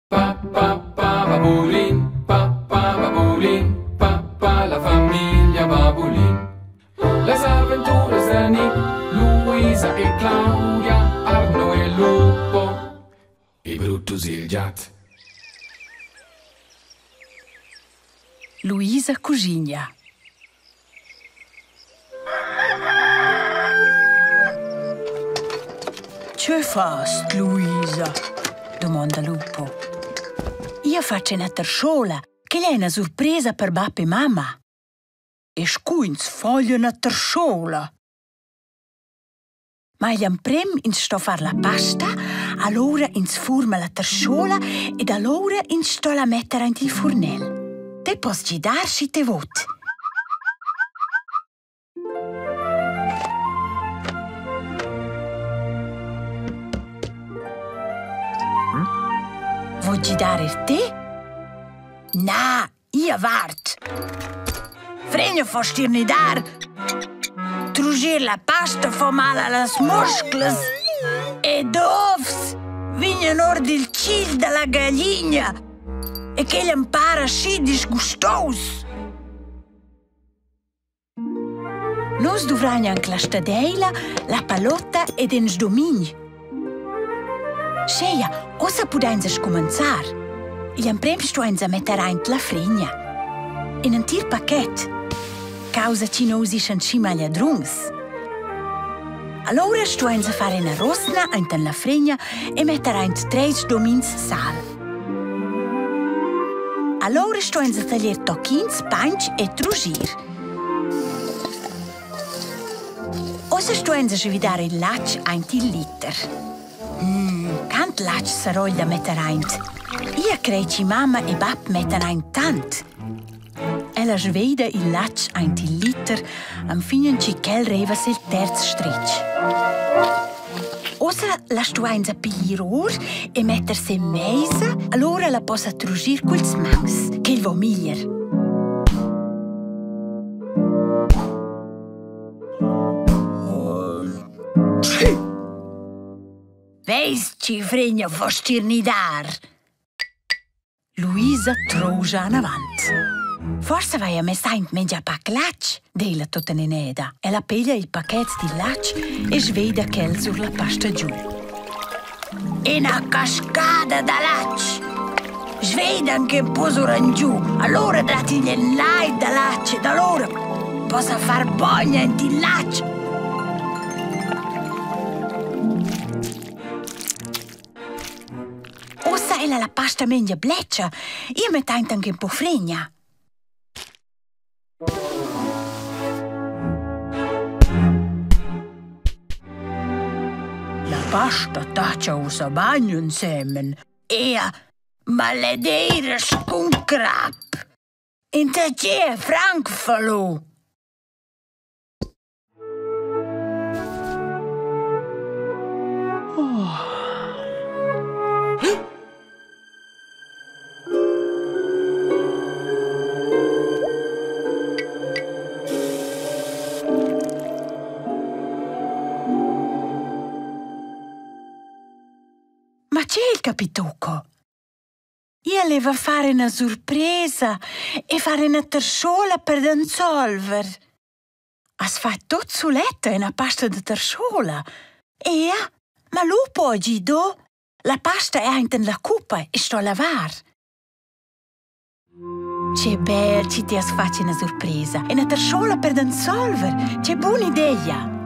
Pa pa pa babulin, pa pa babulin, pa pa la famiglia babulin. Las aventuras da Nick, Luisa e Claudia, Arno e Lupo e Brutus il giat. Luisa cuschigna. Che fast, Luisa? dumonda Lupo. Io faccio una terschola, che è una sorpresa per bap e mamma. E scuins foglia una terschola. Ma igl emprem ins sto far la pasta, allura ins furma la terschola ed allura ins sto la metter aint il furnel. Te pos gidar schi te vot. Vuoi gidar er te? Na, Ia vart. Fregna fa stirnidar. Trugir la pasta fa mal allas musclas. Ed ovs vignan or dil tgil dalla gagligna e quel am para schi disgustos. Nus duvrain anc la stadeila, la palotta ed in sdomign. Scheia, ussa pudainsa scumanzar. Igl emprem stuainsa metter aint la fregna. In entir paquet. Causa chi nous ischan schi magliadruns. Alloura stuainsa far ina rosna ainten la fregna e metter aint treis domins sal. Alloura stuainsa taglier tochins, painch e trugir. Ussa stuein svidar il latg aint il liter. Mm, quant latg sarò da metter aint? Ia crei chi mamma e bap mettan aint tant. Ella sveida il latg aint il liter enfin chi ch'el reva sil terz stritg. Ussa la stuainsa piglier or e metter se meisa, allora la possa trugir culs mauns, ch'el vo miglier. Veis chi fregna vo stirnidar? Luisa troja anavant. Forsa vaia mess aint mengia pac latg, deila tutteneda. Ella piglia il paquet dil latg e sveida quel sur la pasta giu. Ina cascada da latg! Sveida anche un po sur giù, allora datti il lai da latg ed allora possa far bogna ent il latg. Ussa ella la pasta mengia bletscha. Io mettaint anche un po fregna. La pasta tacha ussa bagn ensemen. Ea, maledeira scun crap. Inta tge franc fallo. Ma c'è il capitucco? Ia leva far ina surpresa e far ina terschola per d'ensolver. As fa tut suletta ina pasta da terschola. Ea, ma lu po gido. La pasta è ainten la cuppa e sto lavar. Che bel chi ti has fatg ina surpresa. Ina terschola per d'ensolver. Che buna idea.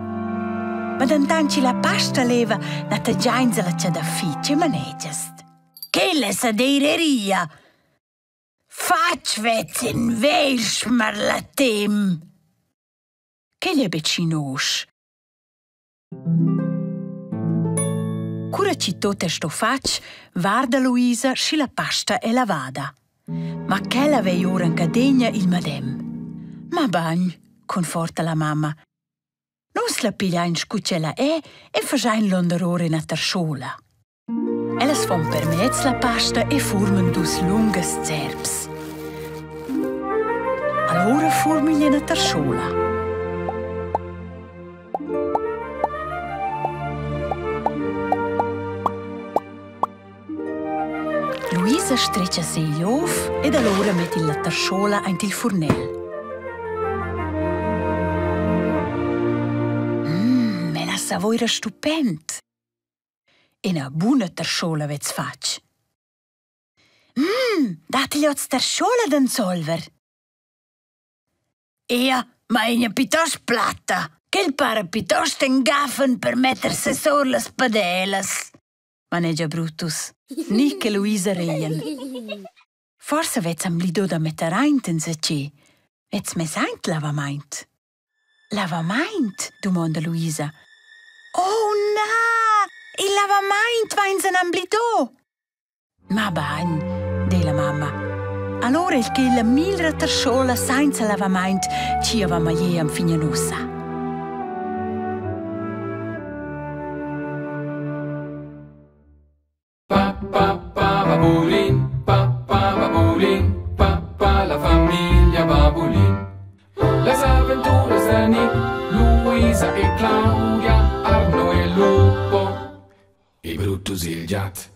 Ma dentant chi la pasta leva, na tagiainsa la cha da fi, che manegiast? Quella sa deireria. Fatg vez in vegl schmarlattem. Quel è betg nosch. Cura chi tot è sto fatg, varda Luisa schi la pasta è lavada. Ma quella vei ora in cadegna il madem. Ma bagn, conforta la mamma. Nus la pigliain scu ch'ella è e faschain londeror ina tarschola. Ellas fan permez la pasta e furman dus lungas zerps. Alura furmigl ina tarschola. Luisa stretga segl ov ed allura metti la tarschola aint il furnel. Mmm, ella savoira stupend. Ina buna tarschola vez fatg. Mmm, datti oz tarschola d'ensolver? Ia, ma ina piuttost platta. Quel para piuttost in gaffen per metter sesor las padelas. Manegia Brutus. Ni che Luisa reien. Forsa vez amblido da metter aint enzatgi. Vez mess aint lavamaint? Lavamaint? dumonda Luisa. Oh na! Il lavamaint vains an amblido! Ma bagn, di la mamma. Allora il che la miglra terschola sainza lavamaint chi ava maglié enfin ussa. Pa pa pa babulin, pa pa babulin, pa pa la famiglia Babulin. Las aventuras da Nick, Luisa e Claudia, Arno e Lupo e Brutus il giat.